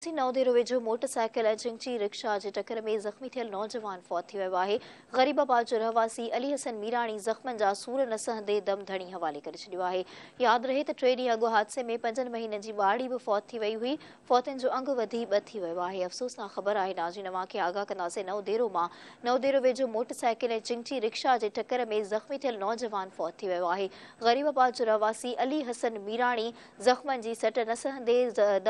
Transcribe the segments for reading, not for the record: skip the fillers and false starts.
نئون ديرو ويجهو motor cycle ۽ chingchi rickshaw جي ٽڪر ۾ زخمي ٿيل نوجوان فوت ٿي ويو آهي. غريب آباد جو رهواسي علي حسن ميراڻي زخمن جا سور نه سهندي دم ڌڻي حوالي ڪري ڇڏيو آهي. ياد رهي ته ٽي ڏينهن اڳ حادثي ۾ پنجن مهينن جي ٻارڙي به فوت ٿي وئي هئي. فوتين جو انگ وڌي ٻه ٿي ويو آهي. افسوسناڪ خبر آهي ناظرين اوهان کي آگاهه ڪنداسين نئون ديرو مان نئون ديرو ويجهو موٽر سائيڪل ۽ چنگچي رڪشا جي ٽڪر ۾ زخمي ٿيل نوجوان فوت ٿي ويو آهي. غريب آباد جو رهواسي علي حسن ميراڻي زخمن جي سٽ نه سهندي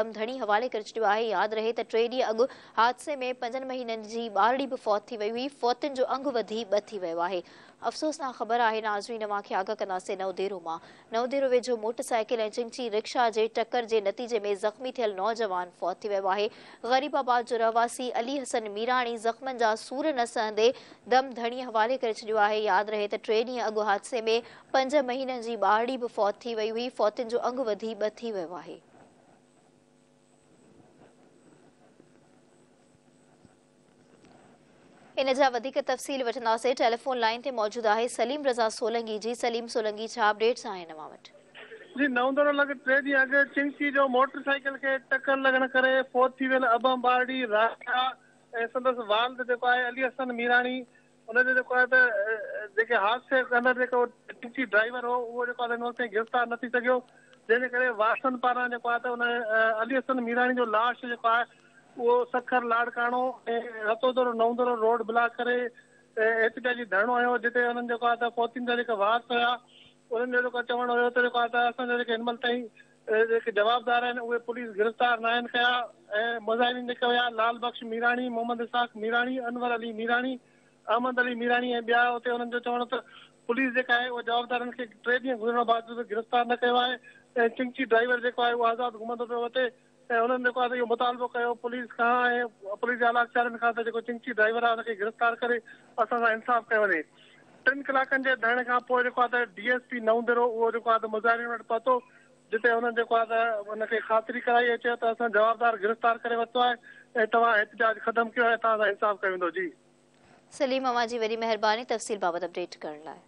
دم ڌڻي حوالي ڪري ڇڏيو آهي. ياد رهي ته ٽي ڏينهن اڳ حادثي ۾ پنجن مهينن جي ٻارڙي به فوت ٿي وئي هئي. فوتين جو انگ وڌي ٻه ٿي ويو آهي. افسوسناڪ خبر آهي ناظرين اوهان کي آگاهه ڪنداسين نئون ديرو مان نئون ديرو ويجهو موٽر سائيڪل ۽ چنگچي رڪشا جي ٽڪر جي نتيجي ۾ زخمي ٿيل نوجوان فوت ٿي ويو آهي. غريب آباد جو رهواسي علي حسن ميراڻي زخمن جا سور نه سهندي دم ڌڻي حوالي ڪري ڇڏيو آهي. ياد رهي ته ٽي ڏينهن اڳ حادثي ۾ پنج مهينن جي ٻارڙي به فوت ٿي وئي هئي، فوتين جو انگ وڌي ٻه ٿي ويو آهي. ان جا وڌيڪ تفصيل وٺنداسين، ٽيليفون لائين تي موجود آهي سليم رضا سولنگي جي سليم سولنگي ڇا اپڊيٽس آهن اوهان وٽ؟ جي نئون دڙو لڳ ٽي ڏينهن اڳ چنگچي جو موٽر سائيڪل کي ٽڪر لڳڻ ڪري فوت ٿي ويل ابهم ٻارڙي راحيلا ۽ سندس والد جيڪو آهي علي حسن ميراڻي ان جو جيڪو آهي ته جيڪي حادثي ڪندڙ جيڪو ٽيڪسي ڊرائيور هو اهو جيڪو آهي هن وقت تائين گرفتار نه ٿي سگهيو جنهن جي ڪري وارثن پاران جيڪو آهي ته ان علي حسن ميراڻي جو لاش جيڪو آهي اهو سکر لاڙڪاڻو ۽ رتودورو نئون دورو روڊ بلاڪ ڪري احتجاجي ڌرڻو هنيو جتي انهن جيڪو آهي ته فوتين جا جيڪي وارث هيا انهن جو جيڪو چوڻ هيو ته جيڪو آهي ته اسان جا جيڪي هن مهل تائين جيڪي جوابدار آهن اهي پوليس گرفتار ناهن ڪيا ۽ مظاهرين جيڪي هيا لال بخش ميراڻي، محمد اسحاق ميراڻي، انور علي ميراڻي، احمد علي ميراڻي ۽ ٻيا اتي انهن جو چوڻ هو ته پوليس جيڪا آهي اها جوابدارن کي ٽي ڏينهن گذرڻ باوجود به گرفتار نه ڪيو آهي ۽ چنگچي ڊرائيور جيڪو آهي اهو آزاد گهمندو پيو وتي ۽ انهن جيڪو آهي ته اهو مطالبو ڪيو پوليس کان ۽ پوليس جي اعليٰ اختيارين کان ته جيڪو چنگچي ڊرائيور آهي ان کي گرفتار ڪري اسان سان انصاف ڪيو وڃي. ٽن ڪلاڪن جي ڌرڻي کان پوء جيڪو آهي ته ڊي ايس پي نئون ديرو اهو جيڪو آهي ته مظاهرين وٽ پهتو جتي هنن جيڪو آهي ته ان کي خاطري ڪرائي ۽ چيو ته اسان جوابدار گرفتار ڪري ورتو آهي ۽ توهان احتجاج ختم ڪيو ۽ توهان سان انصاف ڪيو ويندو جي. سليم اوهان جي وڏي مهرباني تفصيل بابت اپڊيٽ ڪرڻ لاء.